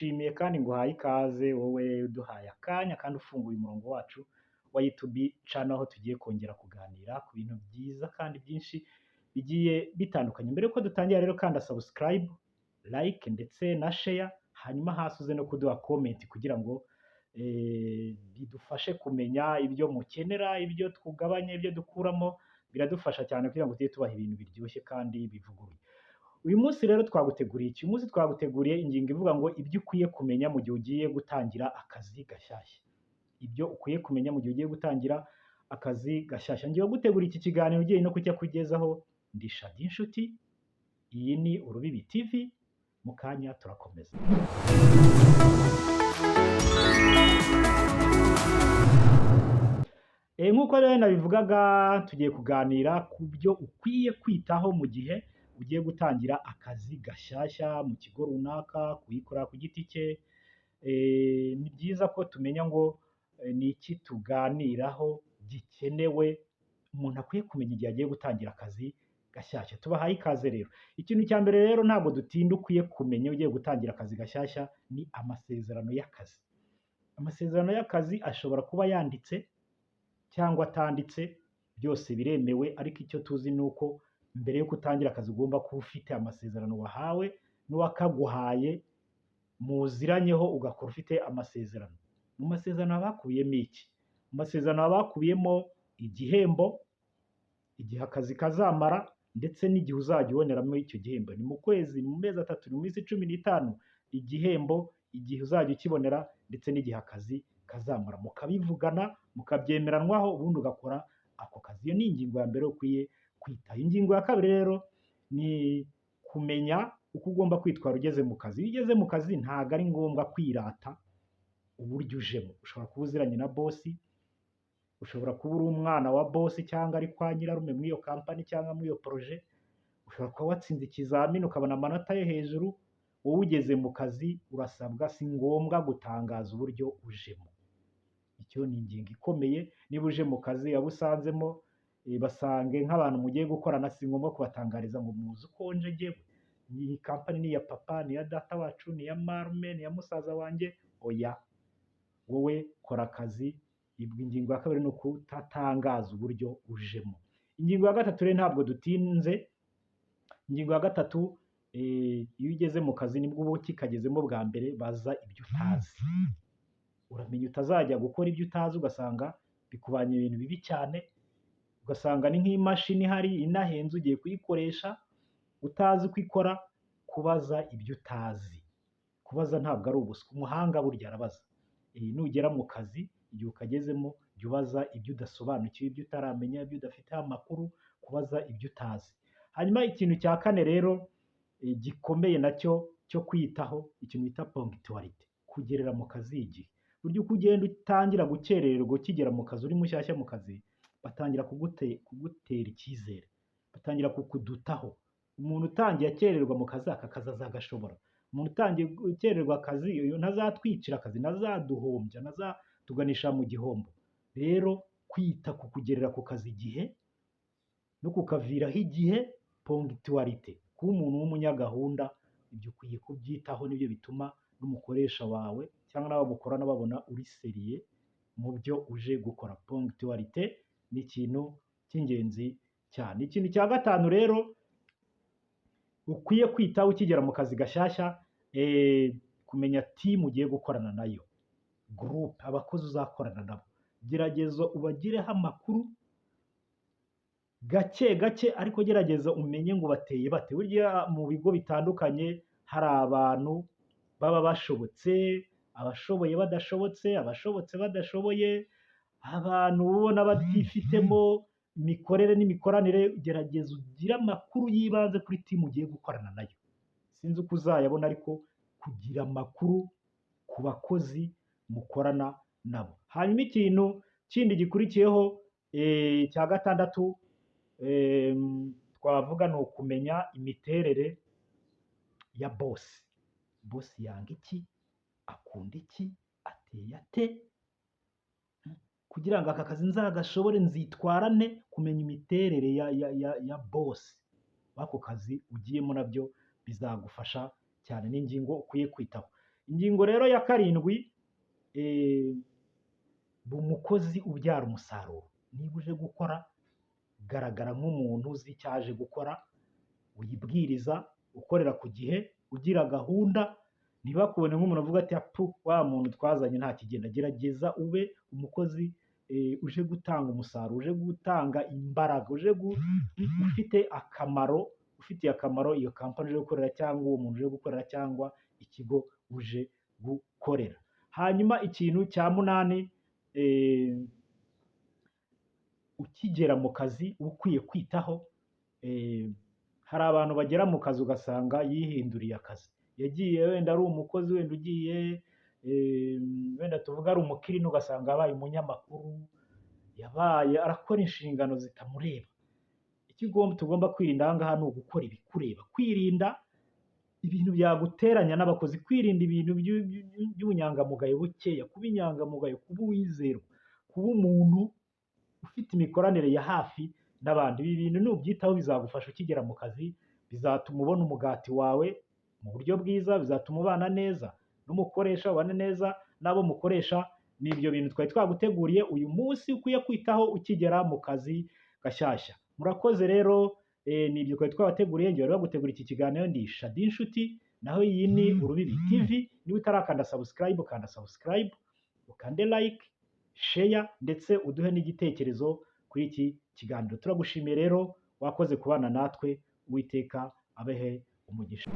Nshimiye kandi nguhaye ikaze wowe uduhaye akanya kandi ufunguye umurongo wacu wa YouTube channel, aho tugiye kongera kuganira ku bintu byiza kandi byinshi bigiye bitandukanye. Mbere yuko dutangira rero, kanda subscribe, like ndetse na share, hanyuma hasi uze no kuduha comment kugira ngo bidufashe kumenya ibyo mukenera, ibyo tugabanya, ibyo dukuramo. Biradufasha cyane kugira ngo tujye tubaha ibintu biryoshye kandi bivuguruye. Uyu munsi rero twaguteguriye iki? Uyu munsi twaguteguriye ingingo ivuga ngo ibyo ukwiye kumenya mu gihe ugiye gutangira akazi gashyashya. Ibyo ukwiye kumenya mu gihe ugiye gutangira akazi gashyashya. Ngiye gutegura iki kiganiro, ugiye no kucyakugezaho, ndi Shadi Inshuti. Iyi ni Urubibi TV. Mu kanya turakomeza. Nk'uko rero nabivugaga, tugiye kuganira ku byo ukwiye kwitaho mu gihe ugiye gutangira akazi gashyashya mu kigo runaka, kuyikorera ku giti cye. Ni byiza ko tumenya ngo ni iki tuganiraho gikenewe umuntu akwiye kumenya igihe agiye gutangira akazi gashyashya. Tubahaye ikaze rero. Ikintu cya mbere rero, ntabwo dutinda, ukwiye kumenya ugiye gutangira akazi gashyashya ni amasezerano y'akazi. Amasezerano y'akazi ashobora kuba yanditse cyangwa atanditse, byose biremewe, ariko icyo tuzi ni uko mbere yuko utangira akazi ugomba kuba ufite amasezerano wahawe n'uwakaguhaye muziranyeho, ugakora ufite amasezerano. Mu masezerano haba hakubiyemo iki? Mu masezerano haba hakubiyemo igihembo, igihe akazi kazamara, ndetse n'igihe uzajya uboneramo icyo gihembo. Ni mu kwezi, ni mu mezi 3, ni mu minsi 15? Igihembo, igihe uzajya ukibonera, ndetse n'igihe akazi kazamara. Mukabivugana, mukabyemeranwaho, ubundi ugakora ako kazi. Iyo ni ingingo ya mbere ukwiye kwitaho. Ingingo ya kabiri rero ni kumenya uko ugomba kwitwara ugeze mu kazi. Iyo ugeze mu kazi ntabwo ari ngombwa kwirata uburyo ujemo. Ushobora kuba uziranye na boss, ushobora kuba uri umwana wa boss cyangwa ari kwa nyirarume muri iyo company cyangwa muri iyo projet, ushobora kuba watsinze ikizamini ukabona amanota yo hejuru. Wowe ugeze mu kazi urasabwa, si ngombwa gutangaza uburyo ujemo. Icyo ni ingingo ikomeye. Niba uje mu kazi, abo usanzemo basange nk'abantu mugiye gukorana, si ngombwa kubatangariza ngo muzi uko nje njyewe. Iyi company ni iya papa, ni iya data wacu, ni iya marume, ni iya musaza wanjye. Oya, wowe kora akazi. Ingingo ya kabiri ni ukutatangaza uburyo ujemo. Ingingo ya gatatu rero, ntabwo dutinze, ingingo ya gatatu, iyo ugeze mu kazi nibwo uba ukikagezemo bwa mbere, baza ibyo utazi. Uramenya utazajya gukora ibyo utazi ugasanga bikubanye ibintu bibi cyane, ugasanga ni nk'imashini ihari inahenze ugiye kuyikoresha utazi uko ikora. Kubaza ibyo utazi, kubaza ntabwo ari ubuswa. Umuhanga burya arabaza. Nugera mu kazi, igihe ukagezemo, jya ubaza ibyo udasobanukiwe, ibyo utaramenya, ibyo udafiteho amakuru, kubaza ibyo utazi. Hanyuma ikintu cya kane rero gikomeye nacyo cyo kwitaho, ikintu bita ponctualité, kugerera mu kazi igihe. Burya uko ugenda utangira gukererwa ukigera mu kazi, uri mushyashya mu kazi, batangira kugutera icyizere, batangira kukudutaho. Umuntu utangiye akererwa mu kazi, aka kazi azagashobora. Umuntu utangiye gukererwa akazi, uyu ntazatwicira akazi, ntazaduhombya, ntazatuganisha mu gihombo. Rero kwita ku kugerera ku kazi igihe no kukaviraho igihe, ponctualité, kuba umuntu w'umunyagahunda, ibyo ukwiye kubyitaho. Nibyo bituma n'umukoresha wawe cyangwa n'abo mukorana babona uri sérieux mu byo uje gukora. Ponctualité ni ikintu cy'ingenzi cyane. Ikintu cya gatanu rero ukwiye kwitaho ukigera mu kazi gashyashya, kumenya team ugiye gukorana nayo, groupe, abakozi uzakorana nabo. Gerageza ubagireho amakuru gake gake, ariko gerageza umenye ngo bateye bate. Burya mu bigo bitandukanye hari abantu baba bashobotse, abashoboye badashobotse, abashobotse badashoboye, abantu uba ubona batifitemo imikorere n'imikoranire. Gerageza ugire amakuru y'ibanze kuri team ugiye gukorana nayo. Sinzi uko uzayabona, ariko kugira amakuru ku bakozi mukorana nabo. Hanyuma ikintu kindi gikurikiyeho cya gatandatu twavuga ni ukumenya imiterere ya boss. Boss yanga iki? Akunda iki? Ateye ate? Kugira ngo aka kazi nzagashobore nzitwara nte? Kumenya imiterere ya boss w'ako kazi ugiyemo nabyo bizagufasha cyane, ni ingingo ukwiye kwitaho. Ingingo rero ya karindwi, ba umukozi ubyara umusaruro. Niba uje gukora, garagara nk'umuntu uzi icyo aje gukora, wibwiriza, ukorera ku gihe, ugira gahunda, ntibakubone nk'umuntu uvuga ati apu wa muntu twazanye nta kigenda. Gerageza ube umukozi uje gutanga umusaruro, uje gutanga imbaraga, uje ufite akamaro, ufitiye akamaro iyo kampani uje gukorera cyangwa uwo muntu uje gukorera cyangwa ikigo uje gukorera. Hanyuma ikintu cya munani, ukigera mu kazi uba ukwiye kwitaho. Hari abantu bagera mu kazi ugasanga yihinduriye akazi, yagiye wenda ari umukozi, wenda ugiye wenda tuvuga ari umukiriya, ugasanga yabaye umunyamakuru, yabaye arakora inshingano zitamureba. Icyo tugomba kwirinda aha ngaha ni ugukora ibikureba, kwirinda ibintu byaguteranya n'abakozi, kwirinda ibintu by'ubunyangamugayo bukeya, kuba inyangamugayo, kuba uwizerwa, kuba umuntu ufite imikoranire ya hafi n'abandi. Ibi bintu nubyitaho bizagufasha ukigera mu kazi, bizatuma ubona umugati wawe mu buryo bwiza, bizatuma ubana neza n'umukoresha, ubane neza n'abo mukoresha. Ni ibyo bintu twari twaguteguriye uyu munsi ukwiye kwitaho ukigera mu kazi gashyashya. Murakoze rero, ni ibyo twari twabateguriye. Njye wari wagutegura iki kiganiro ndi Shadi Inshuti, naho iyi ni Urubibi TV. Niba utarakanda subscribe, kanda subscribe, ukande like, share, ndetse uduhe n'igitekerezo kuri iki kiganiro. Turagushimiye rero, wakoze kubana natwe. Uwiteka abehe umugisha.